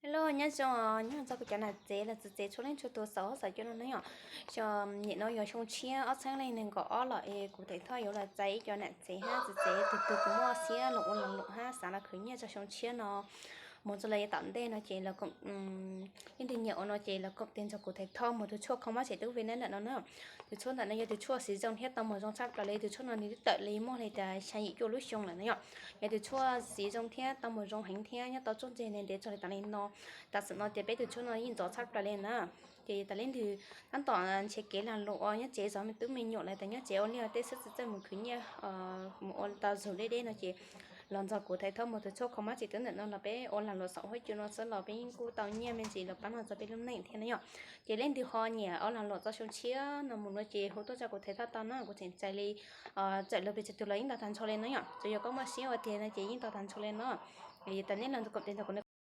Hello, nyob zoo, nyob zoo txog kuv cov nam tsev los txiv tsev txhua leej txhua tus saum huab saum cua no na yom. Xyoo, nim no yog xyoo tshiab ob txhiab leej nees nkaum ob los es kuv Theev Thoj yuav los txais ib co nam tsev hab txiv tsev tug tug kuv muaj siab los ua lag luam hab xav los khwv nyiaj txog xyoo tshiab no mus txog lawm yav tom ntej no ces los koom, leej twg nyiam ua no ces los koom tes nrog kuv Theev Thoj mus tus tshuaj kho mob tseem tub vim nab ntawm no na. Tus tshuaj ntawm no yog tus tshuaj siv zoo thiab tau mus zoo tshaj plaws li. Tus tshuaj no nws twb tawm li muaj li cas xya yim cuaj lub xyoo lawm na yom. Yog tus tshuaj siv zoo thiab tau mus zoo heev thiab nyob tau tsuj ntseg ntev txog li tas li no. Tam sim no ces peb tus tshuaj no yeej ntxov tshaj plaws li na. Ces tas leej twg tab tom nrhiav kev lag luam ua nyob tsev zov me tub me nyuam los tas nyob tsev ua liaj ua teb xwb tsis txawj mus khwv nyiaj mus ua tau zug deb deb no ces los nrog kuv Theev Thoj mus tus tshuaj kho mob tseem tub ntawm no los peb ua lag luam saum huab cua no xwb los peb yeej kuj tau nyiaj me ntsis los pab no txog peb lub neej thiab na yom. Ces leej twg ho nyiam ua lag luam txog xyoo tshiab no mus no ces hu tuaj txog kuv Theev Thoj tau na, kuv tseem txais li, txawm luag pes tsawg tus los yeej tau tag nrho li no yom. Tsuas yog koj muaj siab ua tiag no ces yeej tau tag nrho li no. Yog tas nej los koom tes nrog kuv